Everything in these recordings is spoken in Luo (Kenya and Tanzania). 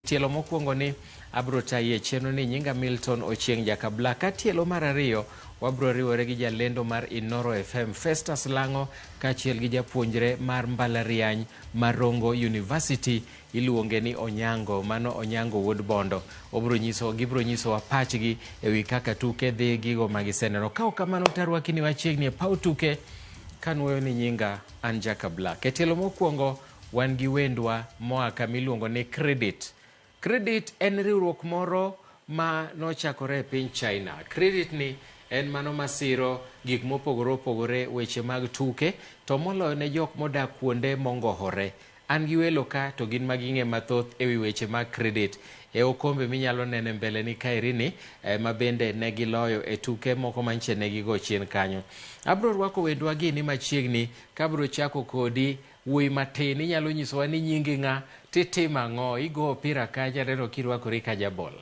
Tielo mokwongo ni abro tayi e chenro ni nyinga Milton Ochieng Jakabla. Ka tielo mar ariyo wabro riwore gi jalendo mar Inoro FM Festus Lang'o kaachiel gi japuonjre mar mbalariany mar Rongo University iluonge ni Onyango, mano Onyango wuod Bondo. Obro nyiso, gibro nyisowa pachgi e wi kaka tuke dhi, gigo ma giseneno. Ka ok kamano tarwaki ni wachiegni e paw tuke kanuoyo ni nyinga an Jaka Black. E tielo mokwongo wan gi wendwa moa kama iluongo ni Credit. Credit en riwruok moro ma nochakore e piny China. Credit ni en mano masiro gik mopogore opogore weche mag tuke to moloyo ne jok modak kuonde mongohore. An gi welo ka to gin ma ging'e mathoth e wi weche mag credit. E okombe minyalo neno e mbele ni kaeri ni eh, ma bende ne giloyo e tuke moko manche ne gigo chien kanyo. Abro rwako wendwa gini machiegni kabro chako kodi wuoyi matin inyalo nyisowa ni nyingi ng'a titimo ang'o igo opira kacha aneno kirwakori ka jabol.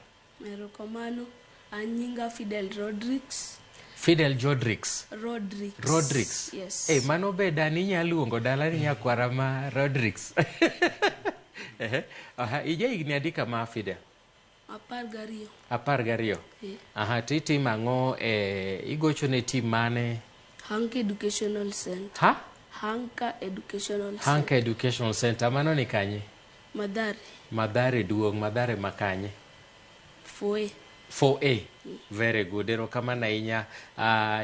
Erokamano. An nyinga Fidel Rodrigues. Fidel Jodrix. Rodrigues. Rodrigues. Yes. Eh, mano be dani inya luongo dala ni nyakwara ma Rodrigues. Ehe. Aha, ija higni adi kama Fidel? 12. 12. Eh. Aha, to itimo ang'o e igocho ne team mane? Hanka Educational Center. Ha? Hanka Educational Center. Hanka Educational Center. Mano ni kanye? Mathare. Mathare duong', Mathare ma kanye? 4A. 4A. Very good. Erokamano ahinya.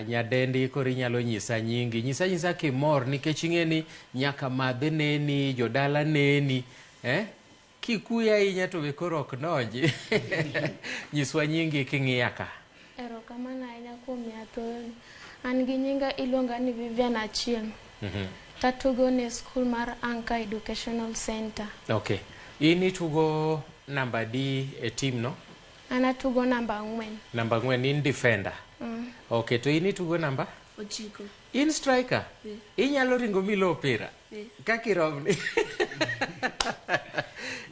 Nyadendi koro inyalo nyisa nyingi. Nyisa nyisa kimor nikech ing'e ni nyaka madhe neni, jodala neni. Eh? Kikuyo ahinya to be koro ok donji. Nyiswa nyingi king'iya ka. Erokamano ahinya kuom miya thuoloni. An gi nyinga iluonga ni Vivian Achieng'. Tatugo ne skul mar Anka Educational Center. Okay. In itugo namba adi e team no? An atugo namba 4. Namba 4, in defender. Okay, to in itugo namba? 9. In striker? Inyalo ringo milo opira? Kaka iromni.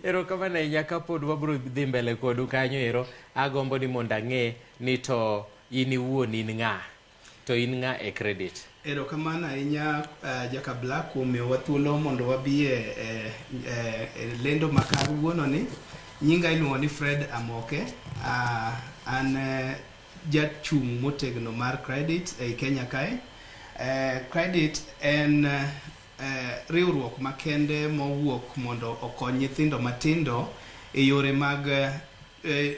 Erokamano ahinya kapod wabro dhi mbele kodu kanyo ero, agombo ni mondo ang'e ni to in iwuon in ng'a? To in ng'a e credit? Erokamano ahinya Jaka Black kuom miyowa thuolo mondo wabi e, e, e, e lendo ma kawuononi. Nyinga iluongo ni Fred Amoke. An jachung' motegno mar credit ei Kenya kae. Credit en riwruok makende mowuok mondo okony nyithindo matindo e yore mag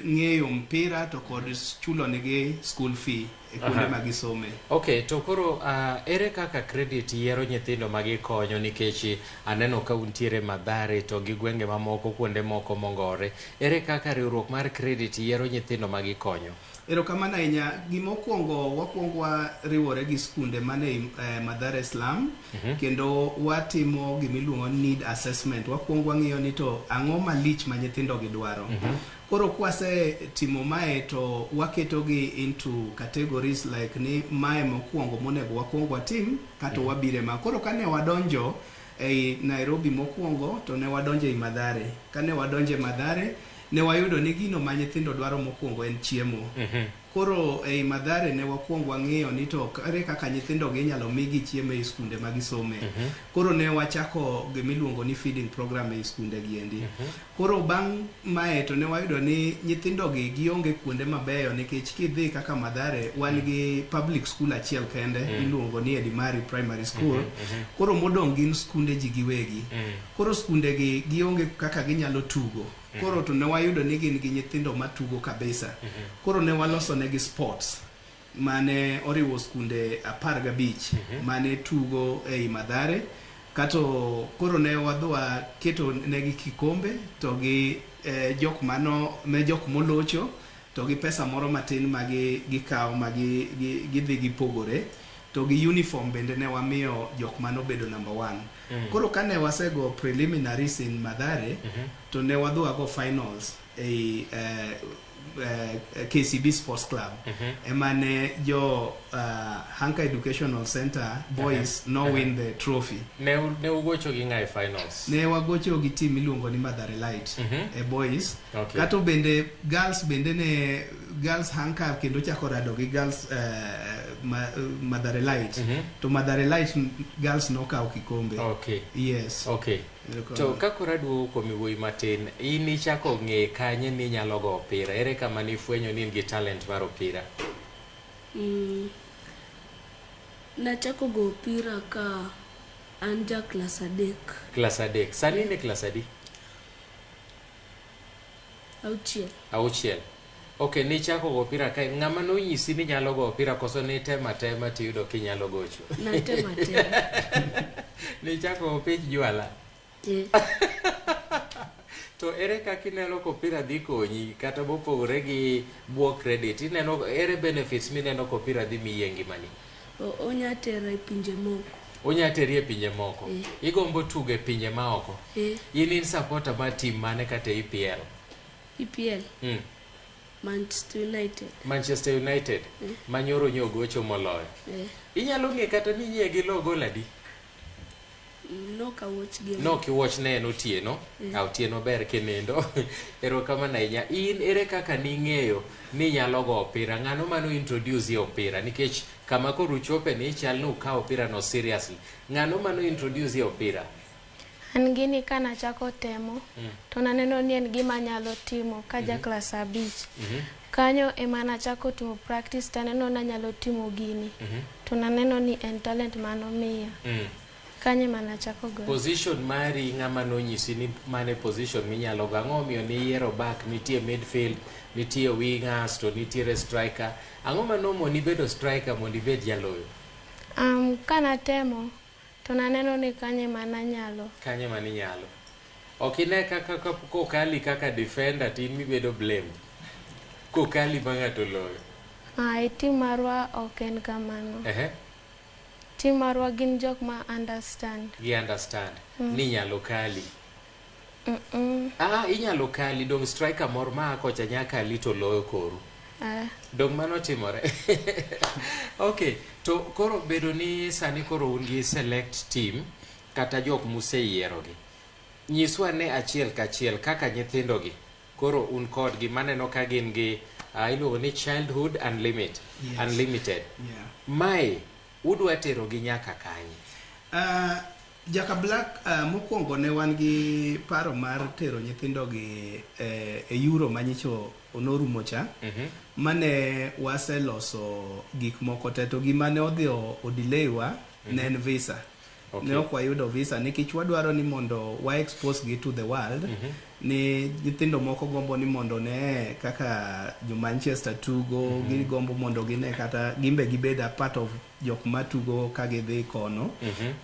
ng'eyo mpira to kod chulonegi school fee e kuonde ma gisome. Okay, to koro ere kaka credit yiero nyithindo ma gikonyo nikech aneno ka untiere Mathare to gi gwenge mamoko kuonde moko mongore. Ere kaka riwruok mar credit yiero nyithindo ma gikonyo? Erokamano ahinya. Gimokwongo wakwongo wariwore gi skunde mane Mathare slum kendo watimo gimiluongo ni need assessment. Wakwongo wang'iyo ni to ang'o malich ma nyithindo gi dwaro. Koro kwase timo mae to waketo gi into categories like ni mae mokwongo monego wakwong watim kato wabire ma. Koro kane wadonjo ei Nairobi mokwongo to ne wadonjo ei Mathare. Kane wadonjo e Mathare ne wayudo ni gino ma nyithindo dwaro mokwongo en chiemo. Koro ei Mathare ne wakwongo wang'iyo ni to ere kaka nyithindo gi inyalo migi chiemo ei skunde ma gisome. Koro ne wachako gimiluongo ni feeding program ei skunde gi endi. Koro bang' mae to ne wayudo ni nyithindo gi gionge kuonde mabeyo nikech kidhi kaka Mathare wan gi public school achiel kende iluongo ni Edimari Primary School. Koro modong' gin skunde ji giwegi. Koro skunde gi gionge kaka ginyalo tugo. Koro to ne wayudo ni gin gi nyithindo matugo kabisa. Koro ne waloso negi sports mane oriwo skunde 15 mane tugo ei Mathare. Kato koro ne wadhi keto negi kikombe to gi jok mano ne jok molocho to gi pesa moro matin ma gikawo ma gidhi gipogore to gi uniform bende ne wamiyo jok manobedo number 1. Koro kane wasego preliminaries in Mathare to ne wadhi wago finals ei KCB Sports Club. Ema ne jo Hanka Educational Center boys no win the trophy. Ne ugocho gi ng'a e finals? Ne wagocho gi team miluongo ni Mathare Light e boys. Kato bende girls bende ne girls Hanka kendo chako rado gi girls Mathare Light. To Mathare Light girls nokawo kikombe. Yes. To ka koro aduogo kuom wuoyi matin, in ichako ng'e kanye ni inyalo go opira? Ere kama nifwenyo ni in gi talent mar opira? Nachako go opira ka an ja klas 3. Klas 3. Sani in e klas adi? 6. 6. Okay, nichako go opira ka ng'ama nonyisi ni inyalo go opira koso nitemo atema tiyudo kinyalo gocho? Natemo atema. Nichako opich jwala? To ere kaka ineno ka opira dhi konyi kata mopogore gi buo credit, ineno ere benefits mineno ka opira dhi miyi e ngimani? Onya tera e pinje moko. Onya teri e pinje moko? Igombo tugo e pinje maoko? In supporter mar team mane kata e EPL? EPL? Manchester United. Manchester United? Manyoro nyogocho moloyo. Inyalo ng'e kata ni nyie gi lo gol adi? Nok awatch game. Nok iwatch ne en otieno. Otieno ber kinindo. Erokamano ahinya. In ere kaka ning'eyo ni inyalo go opira? Ng'ano mano introduce e opira? Nikech kama koro uchope ni chal ni ukawo opira no seriously. Ng'ano mano introduce e opira? An gini kanachako temo, to naneno ni en gima anyalo timo ka ja klas 5. Kanyo ema nachako timo practice taneno ni anyalo timo gini. To naneno ni en talent manomiya. Kanyo ema nachako goyo. Position mari ng'ama nonyisi ni mane position minyalo go? Ang'o omiyo niyiero back, nitie midfield, nitie wingers to nitiere striker. Ang'o manomoni bedo striker mondo ibed jaloyo? Kanatemo, to naneno ni kanyo ema nanyalo. Kanyo ema ninyalo. Ok ine kaka kokali kaka defender to in mibedo blamed. Kokali ma ng'ato loyo. E team marwa ok en kamano. Team marwa gin jok ma understand. Gi understand. Ni inyalo kali. Inyalo kali dong striker moro ma kocha nya kali to loyo koru. Dong mano timore. Okay, to koro bedo ni sani koro un gi select team kata jok museyierogi. Nyiswa ne achiel kachiel kaka nyithindogi koro un kodgi maneno ka gin gi iluongo ni childhood unlimited. Yes. Unlimited. Mae udwa terogi nyaka kanye? Jaka Black, mokwongo ne wan gi paro mar tero nyithindogi e Euro manyicho onorumo cha. Mane waseloso gik moko te to gima ne odhi o delay wa ne en visa. Ne ok wayudo visa nikech wadwaro ni mondo wa expose gi to the world. Ni nyithindo moko gombo ni mondo ne kaka jo Manchester tugo, gigombo mondo gine kata gimbe gibed a part of jok matugo ka gidhi kono.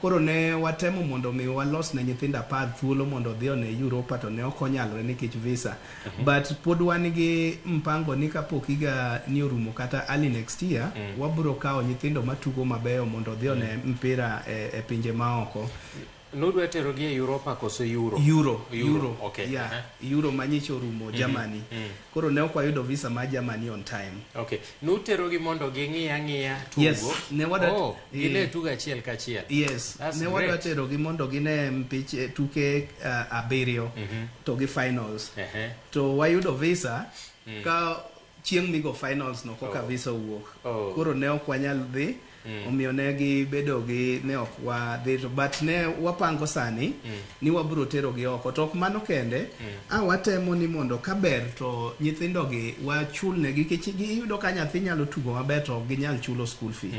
Koro ne watemo mondo mi walos ne nyithindo 10 thuolo mondo odhi one Europa to ne ok onyalore nikech visa. But pod wan gi mpango ni kapok higa ni orumo kata early next year, wabiro kawo nyithindo matugo mabeyo mondo odhi one mpira e pinje maoko. Nudwa terogi e Europa koso Euro? Euro. Euro. Euro. Okay. Yeah. Euro manyicho orumo Germany. Koro ne ok wayudo visa ma Germany on time. Okay. Nuterogi mondo ging'i ang'iya tugo? Yes. Ne wadwa Oh, gine tugo achiel kachiel. Yes. That's Ne wadwa great. terogi mondo gine mpich tuke 7 to gi finals. To wayudo visa ka chieng' migo finals no koka visa owuok. Koro ne ok wanyal dhi. Omiyo ne gibedo gi ne ok wadhi to but ne wapango sani ni wabiro terogi oko. To ok mano kende, watemo ni mondo kaber to nyithindogi wachulnegi nikech giyudo ka nyathi nyalo tugo maber to ok ginyal chulo school fee.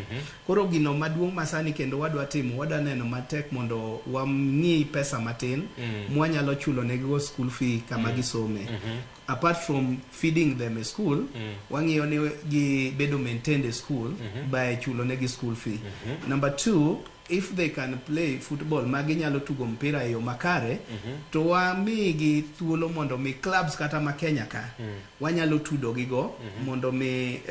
Koro gino maduong' ma sani kendo wadwa timo, wadwa neno matek mondo wang'i pesa matin mwanyalo chulo negigo school fee kama gisome. Apart from feeding them e school, wang'iyo ni gibedo maintained e school by chulo negi school fee. Number 2, if they can play football ma ginyalo tugo mpira e yo makare, to wamigi thuolo mondo mi clubs kata ma Kenya ka, wanyalo tudo gigo mondo mi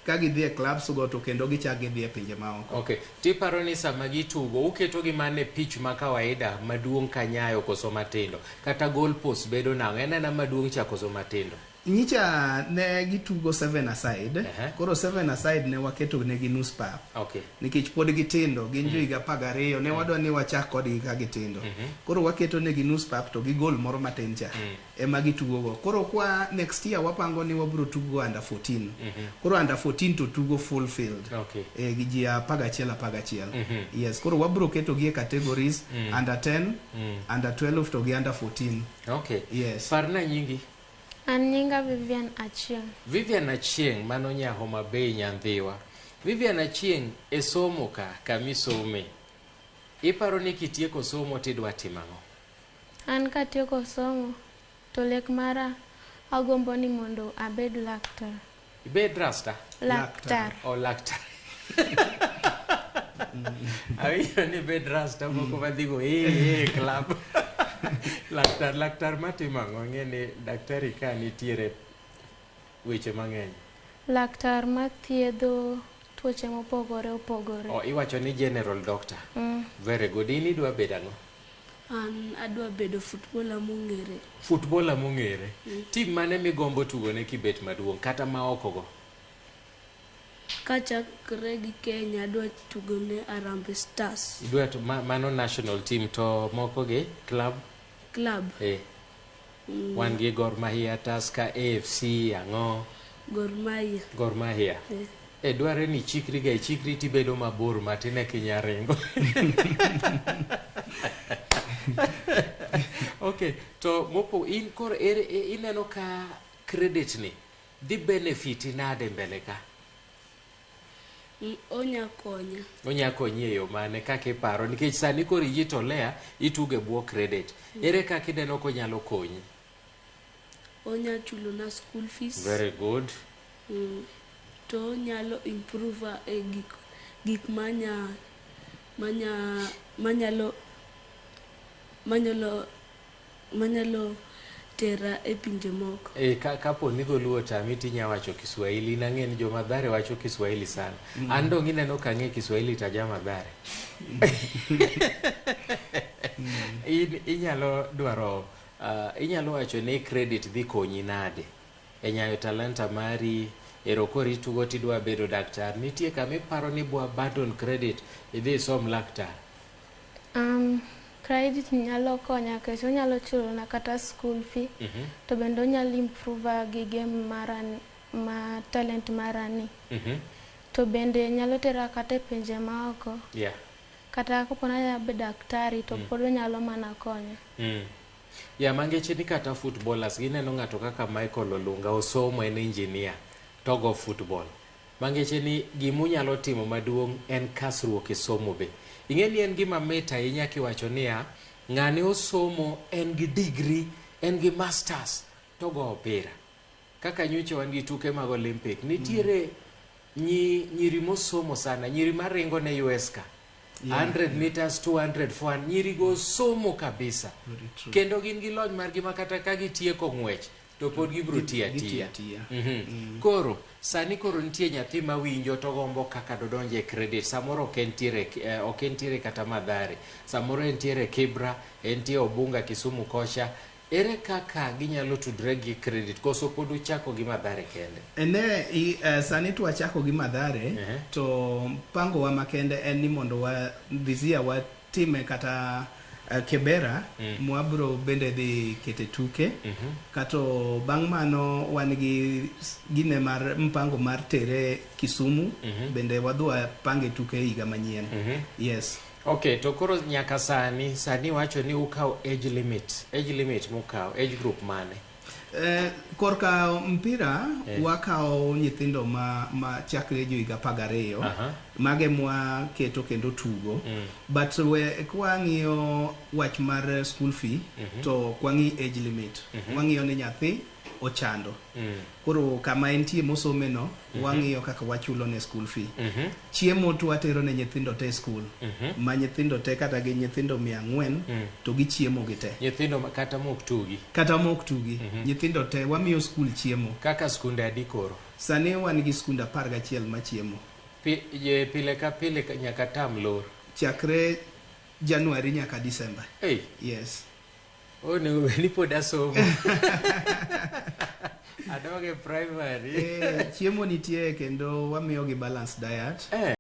ka gidhi e clubs go to kendo gichak gidhi e pinje maoko. Okay. Tiparo ni sama gitugo, uketogi mana e pitch ma kawaida maduong' ka nyayo koso matindo? Kata goal post bedo nang'o? En ena maduong' cha koso matindo? Nyicha ne gitugo 7 aside. Koro 7 aside ne waketo negi nus pap. Nikech pod gitindo, gin jo higa 12, ne wadwa ni wachak kodgi ka gitindo. Koro waketo negi nus pap to gi gol moro matin cha. Ema gitugo go. Koro kwa next year wapango ni wabro tugo under 14. Koro under 14 to tugo full field. Gi ji 11 11. Yes, koro wabro keto gi e categories under 10, under 12 to gi under 14. Yes. Parna nyingi. An nyinga Vivian Achieng'. Vivian Achieng' mano nya Homa Bay Nyandhiwa. Vivian Achieng' e somo ka kamisome. Iparo ni kitieko somo tidwa timo ang'o? An katieko somo to lek mara agombo ni mondo abed laktar. Ibed rasta? Laktar. O laktar. Awinjo ni ibed rasta moko madhigo club. Laktar, laktar matimo ang'o? Ing'e ni daktari ka nitiere weche mang'eny. Laktar mathiedho tuoche mopogore opogore. O, iwacho ni general doctor. Very good. In idwa bedo ang'o? An adwa bedo footballer mong'ere. Footballer mong'ere. Team mane migombo tugone kibet maduong' kata ma oko go? Kachakre gi Kenya adwa tugo ne Harambee Stars. Idwa to mano national team to moko gi club? Club. Wan gi Gor Mahia, Tusker, AFC, ang'o? Gor Mahia. Gor Mahia. Dware ni ichikri ga, ichikri tibedo mabor matin eka inya ringo. Okay, to mopo in koro ere ineno ka credit ni dhi benefit nade mbele ka? Onya konya. Onya konyi e yo mane kaka iparo? Nikech sani koro ijitolea itugo e bwo credit. Ere kaka ineno konyalo konyi? Onya chulo na school fees. Very good. To onyalo improve e gik manyalo tera e pinje moko. Kapo ni dholuo otami tinya wacho Kiswahili. Nang'e ni jo Mathare wacho Kiswahili sana. An dong ineno ka ang'e Kiswahili to aja Mathare. In inyalo dwaro, inyalo wacho ni credit dhi konyi nade e nyayo talanta mari? Ero koro itugo tidwa bedo daktar. Nitie kama iparo ni bwa abandon credit idhi isom laktar? Credit nyalo konya nikech onyalo chulo na kata school fee. To bende onyalo improve gi game mara ma talent mara ni. To bende nyalo tera kata e pinje maoko. Kata kapo ni anya bedo daktari to pod onyalo mana konya. Ya mangeche ni kata footballers gineno ng'ato kaka Michael Olunga osomo en engineer to go football. Mangeche ni gimunyalo timo maduong' en kasruok e somo be. Ing'e ni en gima mit ahinya kiwacho niya, ng'ani osomo en gi degree, en gi masters to go opira. Kaka nyocha wan gi tuke mag Olympic, nitiere nyiri mosomo sana, nyiri maringo ne US ka. 100 meters, 200, 400, nyiri go somo kabisa. Kendo gin gi lony margi ma kata ka gitieko ng'wech to pod gibiro tiyo atiya. Koro sani koro nitie nyathi mawinjo to gombo kaka dodonje e credit. Samoro ok entiere kata Mathare, samoro entiere Kibra, entie Obunga, Kisumu kocha. Ere kaka ginyalo tudre gi credit koso pod uchako gi Mathare kende? Ne sani to wachako gi Mathare. To mpango wa makende en ni mondo wa this year watime kata Kibera. Mwabro bende dhi kete tuke. Kato bang' mano wan gi gine mar mpango mar tere Kisumu. Bende wadhi wapange tuke higa manyien. Yes. Okay, to koro nyaka sani wacho ni ukaw age limit. Age limit mukaw, age group mane? Korka mpira wakawo nyithindo ma chakre jo higa 12. Mage mwa keto kendo tugo. But we kwang'iyo wach mar school fee to kwang'i age limit. Wang'iyo ni nyathi ochando. Koro kama entie mosome no, wang'iyo kaka wachulo ne school fee. Chiemo to watero ne nyithindo te e school. Ma nyithindo te kata gi nyithindo 400 to gichiemo gi te. Nyithindo kata mok tugi. Kata mok tugi. Nyithindo te wamiyo school chiemo. Kaka skunde adi koro? Sani wan gi skunde 11 machiemo. Pile ka pile nyaka tam lor. Chakre January nyaka December. Hey. Yes. Onego bed ni pod asomo. Adog e primary. Chiemo nitie kendo wamiyogi balanced diet.